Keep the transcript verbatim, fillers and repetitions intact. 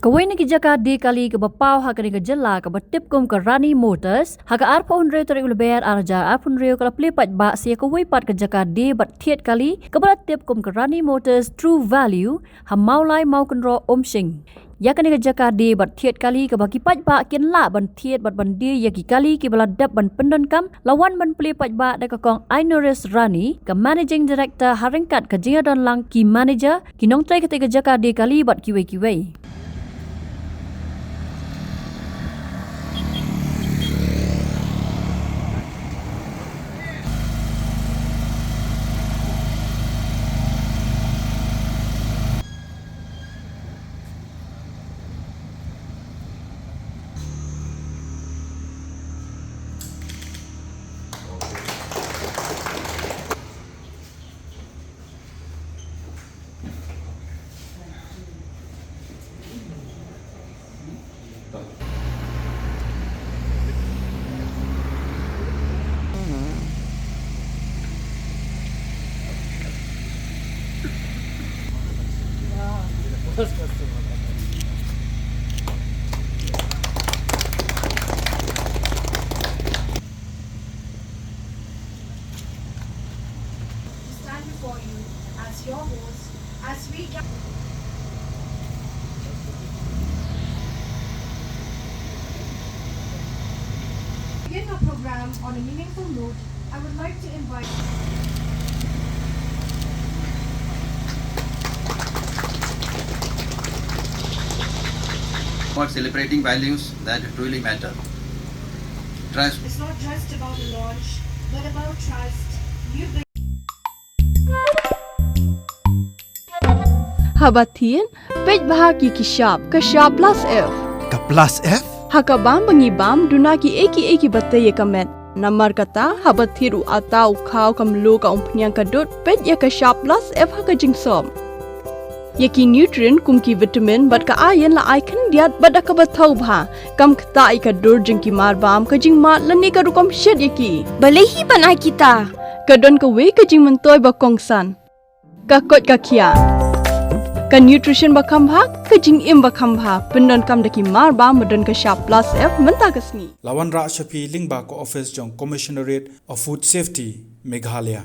Kawei na ki jaka die kali kaba paw ha kane ka jylla kaba tip kum ka Rani Motors, ha ka arphew hynriew tarik u Lber ar hajar arphew hynriew ka la plie paidbah sa ïa kawei pat ka jaka die bad thied kali kaba la tip kum ka Rani Motors True Value ha Mawlai Mawkynroh Umshing. Ïa kane ka jaka die bad thied kali kaba ki paidbah kin lah ban thied bad ban die ïa ki kali kiba la dep ban pyndonkam, la wan ban plie paidbah da ka Kong Ainoris Rani, ka Managing Director, ha ryngkat ka jingïadon lang ki manager, ki nongtrei katei ka jaka die kali bad kiwei kiwei. To stand before you as your host as we ga- begin our program on a meaningful note. I would like to invite for celebrating values that truly matter. Trust. It's not just about the launch, but about trust. You bring Haba thied, peit bha ki ki shap, ka shap plus F. Ka plus F? Ha ka bam ba ngi bam, duna ki ei ki ei kiba tei ïa ka met. Namar kata, haba thied u atta, u khaw, ka mluh, ka umphniang, ka dud, peit ïa ka shap plus F ha ka jingsop. Ïa ki nutrient kum ki vitamin bad ka iron la ai khyndiat bad da kaba thaw bha. Kam ktah ïa ka dur jong ki marbam, ka jingmad lane ka rukom shet ïa ki. Balei hi ban ai kita? Ka don kawei ka jingmyntoi ba kongsan. Ka koit ka khiah. Ka nutrition ba kham bha, ka jingim ba kham bha. Pyndonkam da ki marbam ba don ka shap plus F mynta ka sngi. La wanrah sha phi lyngba ka office jong Commissionerate of Food Safety, Meghalaya.